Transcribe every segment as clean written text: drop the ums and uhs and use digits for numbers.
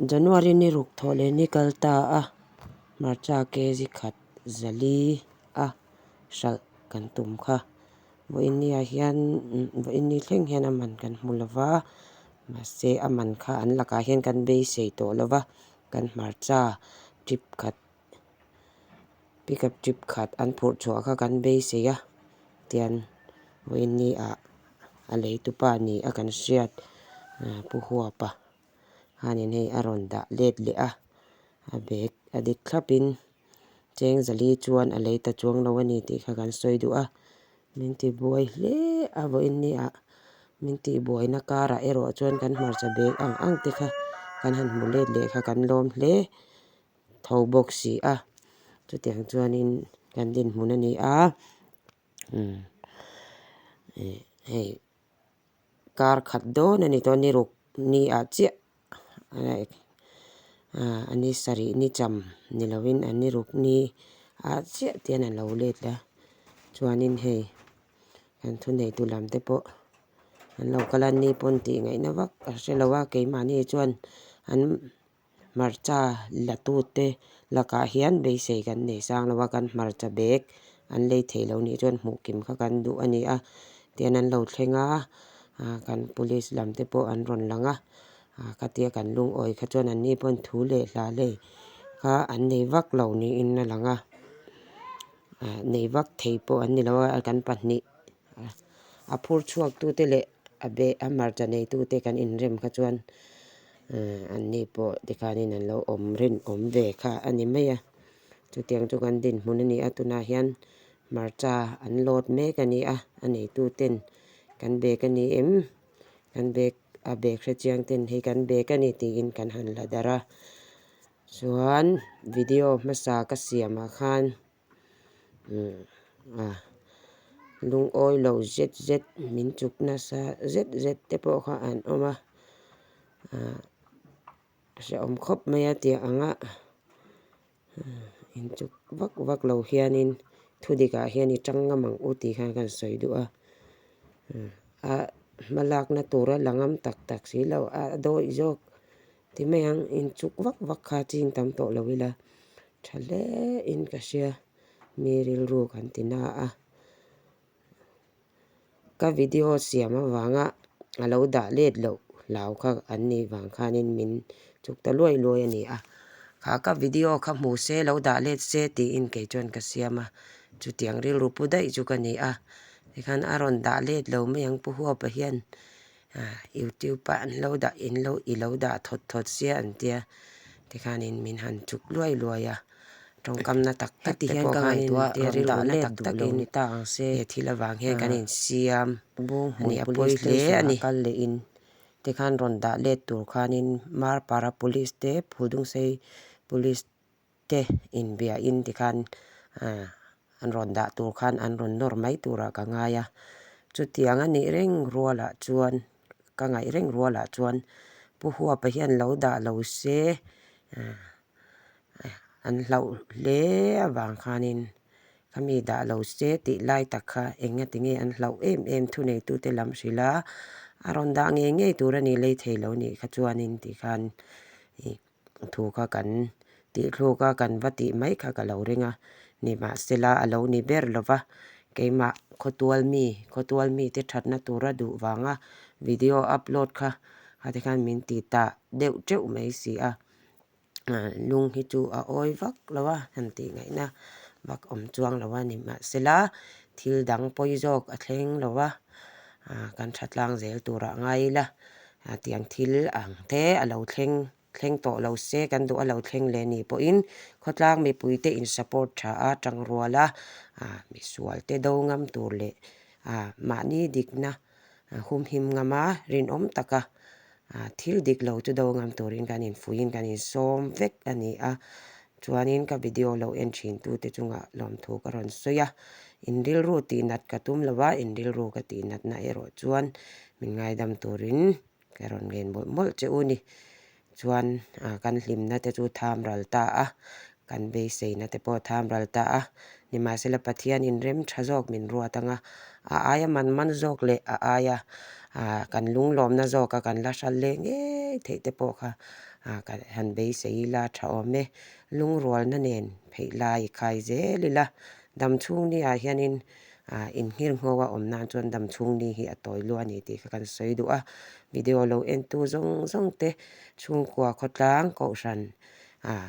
January ni ruk thawh leh ni kal ta a, hmarcha kg khat zali a hralh kan tum kha. Vawiinniah hian vawiinni thleng hian a man kan hmu lo va, mahse a man kha an lakah hian kan beisei tawh lo va, kan hmarcha trip khat pickup trip khat an phurh chhuah kha kan beisei a, tian vawiinniah a leitupa ni a kan hriat Pu Huapa khanin hei a rawn dah let leh a, a bag a dik thlapin cheng zali chuan a lei ta chuang lo a ni tih kha kan sawi duh a, min ti buai hle a vawiinniah min tih buaina karah erawh chuan kan hmarcha bag ang ang te kha kan han hmu let leh kha kan lawm hle. tho bawk si a chutiang chuanin kan dinhmun a ni a umm ih hei kar khat dawn a ni tawh a ni ruk ni ah chiah a ni sarih ni cham ni lovin a ni ruk ni ah chiah te hian a lo let a chuanin hei kan thuneitu lam te pawh an lo kal a ni pawn tih ngaihna vak a hre lo a keimahni chuan an. Hmarcha latute lakah hian beisei kan nei sang lo a, kan hmarcha bag an lei thei lo nih chuan hmuh kim kha kan duh a ni a, tihian an lo thleng a, kan police lam te pawh an rawn lang a, khatia kan lungawi kha chuan an ni pawn thu leh hla hlei kha an nei vak lo niin a lang a, nei vak thei pawh an ni lo a, kan pahnih a phur chhuak tute leh a be a hmarcha nei tute kan inrem kha chuan an ni pawh tikhanin an lo awm rinawm ve kha a ni mai a chutiang chu kan dinhmun a ni a tunah hian hmarcha an load mek a ni a a neitu ten kan bag a ni em kan bag a bag hrechiang ten hei kan bag a ni tiin kan han la darh a chuan video hmasa ka siamah khan. Lungawi lo zet zet min chuk nasa zet zet te pawh kha an awm a hrehawm khawp mai a tih ang a inchuk vak vak lo hianin thu dikah hian i tang ngam ang u tih khan ka sawi duh a a hma lakna tura la ngam tak tak si lo a dawih zawk ti mai ang inchuk vak vak kha ching tam tawh lo ila. Tha hle in ka hria mi rilru kan ti na a ka video siam avanga a lo dah let loh hlau kha an nih vang khanin min chuk ta luai luai a ni a kha ka video kha hmu se lo dah let se tiin kei chuan ka siam a chutiang rilru pu daih chu ka ni a tikhan a rawn dah let lo mai ang pu huapa hian youtube ah an lo dah in lo i lo dah thawt thawt sia an tia tikhanin min han chuk luai luai a tawngkamna tak tak te pawh khanin rilru na tak takin he thil avang hian kan insiam a ni a pawi hle a ni. Tikhan rawn dah let tur khanin Marpara police te Phudungsei police te inbiahin tikhan an rawn dah tur khan an rawn nawr mai turah ka ngai a chutiang a nih reng rualah chuan ka ngaih reng rualah chuan pu huapa hian lo dah lo se an hlauh hle avang khanin khami dah lo se tih lai tak kha eng nga tinge an hlauh em em thuneitute lam hrilh a a rawn dah ngei ngei tur a ni lei thei lo nih kha chuanin tikhan ih. Thu kha kan tih thluk a, kan va tih mai kha ka lo ring a, nimahsela a lo ni ber lo va, keimah khawtual mi, khawtual mite thatna tura duh vanga video upload kha khati khan min ti ta deuh teuh mai si a, lung hi chu a awi vak lo a, han tih ngaihna vak awm chuang lo a, nimahsela thil dang pawi zawk a thleng lo va, kan tha tlang zel turah ngai ila. Tiang thil ang te a lo thleng thleng tawh lo se kan duh a lo thleng leh ni pawhin khawtlang mipuite in support tha a tangrual a misual te do ngam tur leh mahni dikna humhim ngam a rinawm taka thil dik lo chu do ngam turin kan infuihin kan insawm vek a ni a chuanin ka video lo en thin tute chungah lawmthu ka rawn sawi a in rilru tihnat ka tum lo a in rilru ka tihnatna erawh chuan Min ngaidam turin ka rawn ngen mawlh mawlh che u ni. Chuan kan hlimna te chu tham ral ta a, kan beiseina te pawh tham ral ta a. Nimahsela Pathianin rem tha zawk min ruat ang a, a aia man man zawk leh a aia Ah kan lunglawmna zawka kan la hral leh ngei theih te pawh kha ah ka han beisei ila tha awm e. Lungrualna nen pheih lai i khai zel ila damchhung ni ah hianin ah inhngirngho a awm nan chuan damchhung ni hi a tawi luah a ni tih kha kan sawi duh a. Video lo entu zawng zawng te chhungkua khawtlang kohhran ah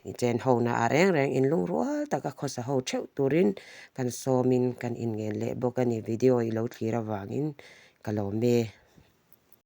I chen ho na a reng reng in lungrual taka khawsa ho theuh turin kan sawmin kan inngen leh bawk a ni. Video i lo thlir avangin ka lawm e.